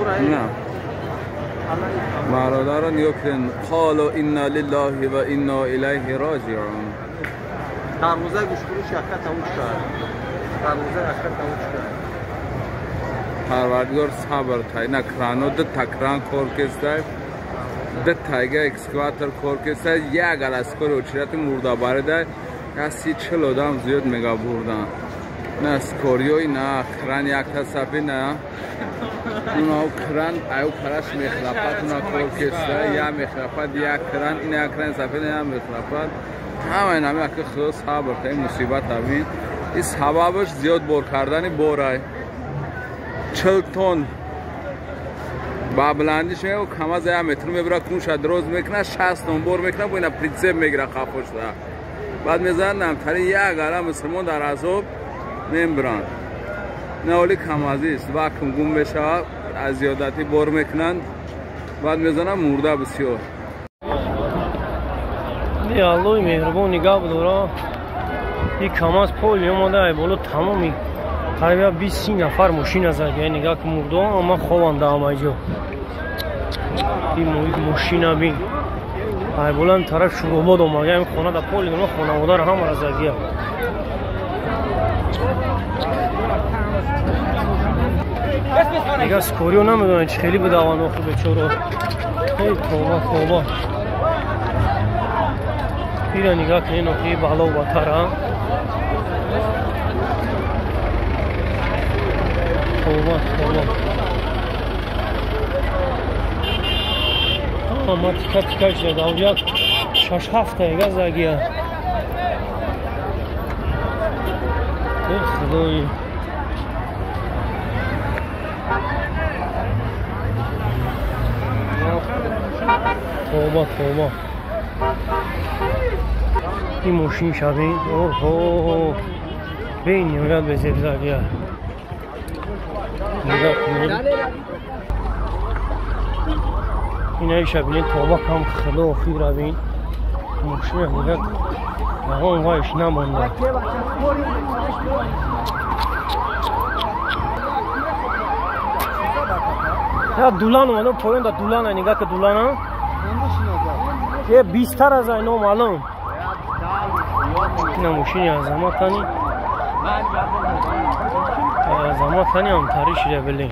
На. Бародарон нигоҳ кунед. Қолу инна лиллаҳи ва инна илайҳи роҷиун. Дарвозаи гӯштфурӯш якка тавуч кард. Дарвозаи якка тавуч кард. Парвардигор сабр тай. На крано ду та кран кор кестай. Ду тайга экскаватор кор кестай. Як аласкори очирати мурдабаридай. Як 30-40 одам зиёд мега бурдан. На скориёи на кран якта сафи на. Уна кран аю параш мехлапад, уна кор кестай, я мехлапад, як кран, ин як кран сафи на я мехлапад. Ҳама ин ҳама аки худо сабр тай мусибат ҳамин. Ин сабабаш зиёд бор кардани борай. 40 тонн ба баландиш мео камаз 1 метр мебара кунша дроз мекунад, 60 тонн бор мекунад, бо ина прицеп мегира қафошда. Баъд мезанад намтари як ара мусулмон дар азоб мембиранд. На оли камазист, вакуум гум мешавад, аз зиёдатӣ бор мекунанд, баъд мезананд мурда бисёр. Аллоҳи меҳрубон нигаҳ бидора. И камаз поли омада ай боло тамоми қариб 20-30 нафар мошина зад. Яъне нигаҳ ки мурдо ама хованда ама ҷо. И мошина бин. Ай боло ин тараф Шуробод омада, ин хона да поли омада хонаводаро ҳамаро задия. Дига скорио намедонанд чӣ хеле бидаванд охи бечоро. Эй тоба тоба. Ира нигаҳ кунед охи бало батара. Тоба тоба. Ама тика тика шуда авҷа 6-7 таига загия. Эй худои. Тоба тоба. Ин мошин шавин. Оҳо. Бениҳоят безебзагия. Нигоҳ кунед. Инаиша бинед тоба кам худо охир бин. Мошина нигоҳ ягон вайш намонда. Я дулан омадам поён да дулана нигоҳ ки дулана. Е бистар аз айно маълум. Ина мошини азаматани. Азаматани ҳамтари шида билин.